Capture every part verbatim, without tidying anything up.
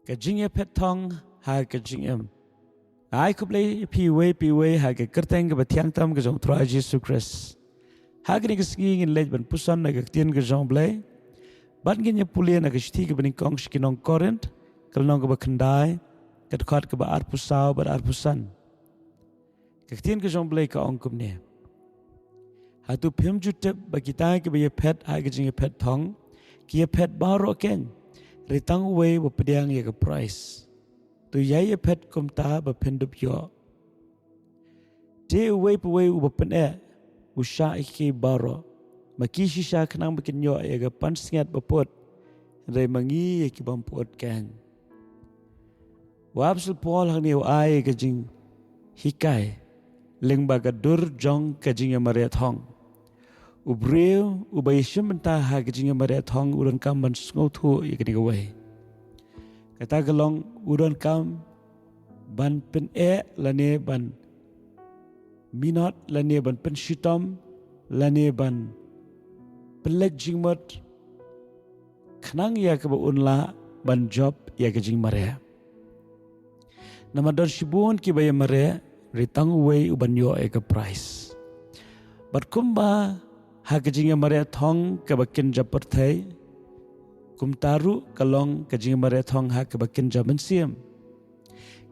Ka jingïaphet thong ha ka jingim. Ai khublei ïa phi uwei pa uwei ha ka kyrteng kaba thiang tam ka jong u Trai Jisu Khrist. Ha kane ka sngi ngin leit ban puson na ka ktien ka jong u Blei. Bad ngin ïa pule na ka shithi kaba nyngkong sha ki nong Korinth, ka lynnong kaba khyndai, ka dkhot kaba arphew saw bad arphew san. Ka ktien ka jong u Blei ka ong kumne. Hato phim ju tip ba kita kiba ïaphet ha ka jingïaphet thong, ki ïaphet baroh keiñ, hynrei tang uwei uba pdiang ïa ka prais. To ïai ïaphet kumta ba phin dup ïoh. Te uwei pa uwei uba pyneh, u shah ïa ki baroh. Ma ki shisha khnang ba kin ïoh ïa ka pansngiat baput. Hynrei ma ngi ïa ki bym put keiñ. U Apostol Paul hangne u ai ka jinghikai lyngba ka dur jong ka jingïamareh thong. U briew uba ïashim bynta ha ka jingïamareh thong u donkam ban sngewthuh ïa kane kawei. Kata ka long u donkam ban pyneh lane ban minot lane ban pynshitom lane ban pynleit jingmut khnang ïa kaba un lah ban jop ïa ka jingmareh. Namar don shibun kiba ïamareh, hynrei tang uwei uban ïoh ïa ka prais. Bad kumba ha ka jingïamareh thong kaba kynja pyrthei, kumta ruh ka long ka jingïamareh thong ha kaba kynja mynsiem.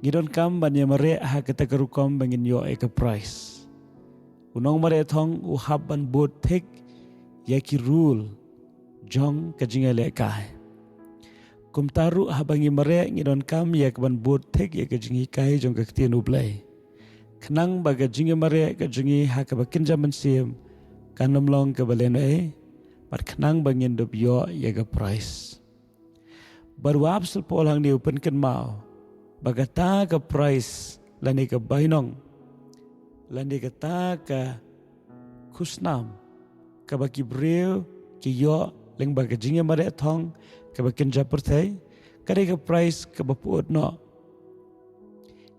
Ngi donkam ban ïamareh ha kata ka rukom ba ngin ïoh ïa ka prais. U nongmareh thong u hap ban bud thik ïa ki rule jong ka jingïalehkai. Kumta ruh haba ngi mareh ngi donkam ïa ka ban bud thik ïa ka jinghikai jong ka ktien u Blei. Khnang ba ka jingïamareh ka jong ngi ha kaba kynja mynsiem kan ym long kaba lehnohei, bad khnang ba ngin dup ïoh ïa ka prais. Bad u Apostol Paul hangne u pynkynmaw ba kata ka prais lane ka bainong lane kata ka khusnam kaba ki briew ki ïoh lyngba ka jingïamareh thong kaba kynja pyrthei, ka dei ka prais kaba pyut noh.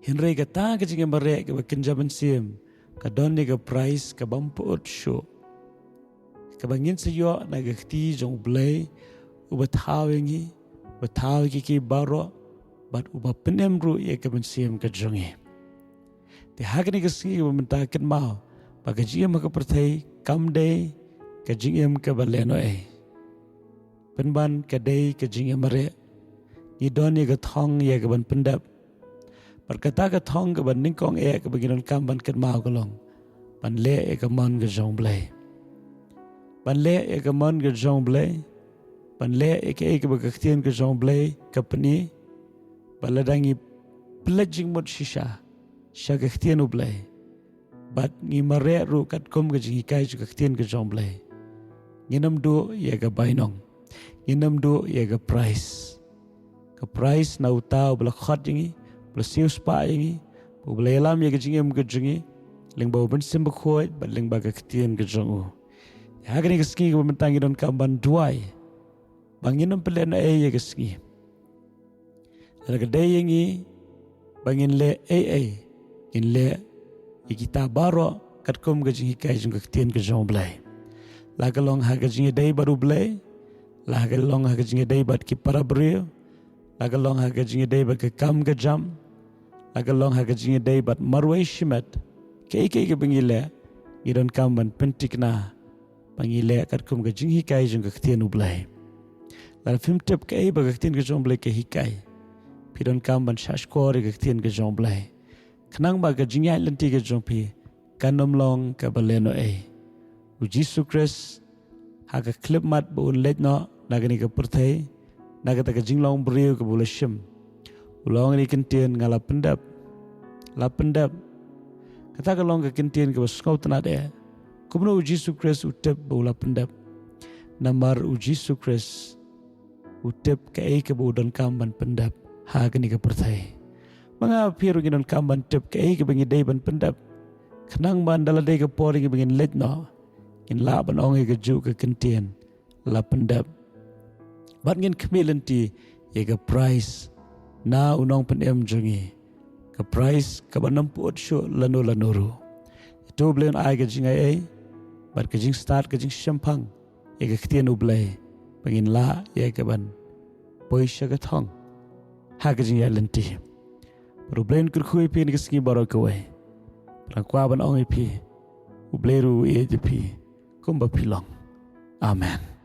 Hynrei kata ka jingïamareh kaba kynja mynsiem ka don ïa ka prais kaba ym pyut shuh, kaba ngin sa ïoh na ka kti jong u Blei uba thaw ïa ngi, uba thaw ïa ki baroh, bad uba pynim ruh ïa ka mynsiem ka jong ngi. Te ha kane ka sngi kaba mynta kynmaw ba ka jingim ha ka pyrthei kam dei ka jingim kaba lehnohei. Pynban ka dei ka jingïamareh. Ngi don ïa ka thong ïa ka ban pyndep. Bad kata ka thong kaba nyngkong eh kaba ngi donkam ban kynmaw ka long ban leh ïa ka mon ka jong u Blei. Ban leh ïa ka mon ka jong u Blei. Ban leh ïa kaei kaba ka ktien ka jong u Blei ka pyni. Bad lada ngi pynleit jingmut shisha sha ka ktien u Blei, bad ngi mareh ruh katkum ka jinghikai jong ka ktien ka jong u Blei, ngin ym duh ïa ka bainong. Ngin ym duh ïa ka prais. Ka prais na uta uba la khot ïa ngi, uba la siewspah ïa ngi, uba la ïalam ïa ka jingim ka jong ngi lyngba u Mynsiem Bakhuid bad lyngba ka ktien ka jong u. Ha kane ka sngi kaba mynta ngi donkam ban duwai ba ngin ym pynlehnohei ïa ka sngi. Lada ka dei ïa ngi ba ngin leh ei ei, ngin leh ïa kita baroh katkum ka jinghikai jong ka ktien ka jong u Blei. La ka long ha ka jingïadei bad u Blei, la ka long ha ka jingïadei bad ki para briew, la ka long ha ka jingïadei bad ka kam ka jam, la ka long ha ka jingïadei bad marwei shimet, kaei kaei kaba ngi leh, ngi donkam ban pynthikna ba ngi leh katkum ka jinghikai jong ka ktien u Blei. Lada phim tip kaei ba ka ktien ka jong u Blei ka hikai, phi donkam ban shahshkor ïa ka ktien ka jong u Blei, khnang ba ka jingïaid lynti ka jong phi kan ym long kaba lehnohei. U Jisu Khrist ha ka khyllipmat ba un leit noh na kane ka pyrthei, na kata ka jinglong briew kaba u la shim, u la ong ïa ka ktien, nga la pyndep. La pyndep. Kata ka long ka ktien kaba sngewtynnad eh. Kumno u Jisu Khrist u tip ba u la pyndep? Namar u Jisu Khrist u tip kaei kaba u donkam ban pyndep ha kane ka pyrthei. Ma nga phi ruh ngi donkam ban tip kaei kaba ngi dei ban pyndep, khnang ba ynda la dei ka por ïa ngi ba ngin leit noh, ngin lah ban ong ïa kajuh ka ktien, la pyndep. Bad ngin khmih lynti ïa ka prais na u Nongpynim jong ngi, ka prais kaba ym pyut shuh lano lano ruh. To u Blei un ai ka jingai ei bad ka jingstad, ka jingshemphang ïa ka ktien u Blei ba ngin lah ïa ka ban poi sha ka thong. ha ka jingïaid lynti. Bad U Blei un kyrkhu ïa phi ha kane ka sngi baroh kawei. Bad nga kwah ban ong ïa phi, U Blei ruh u ïeit ïa phi kumba phi long. Amen.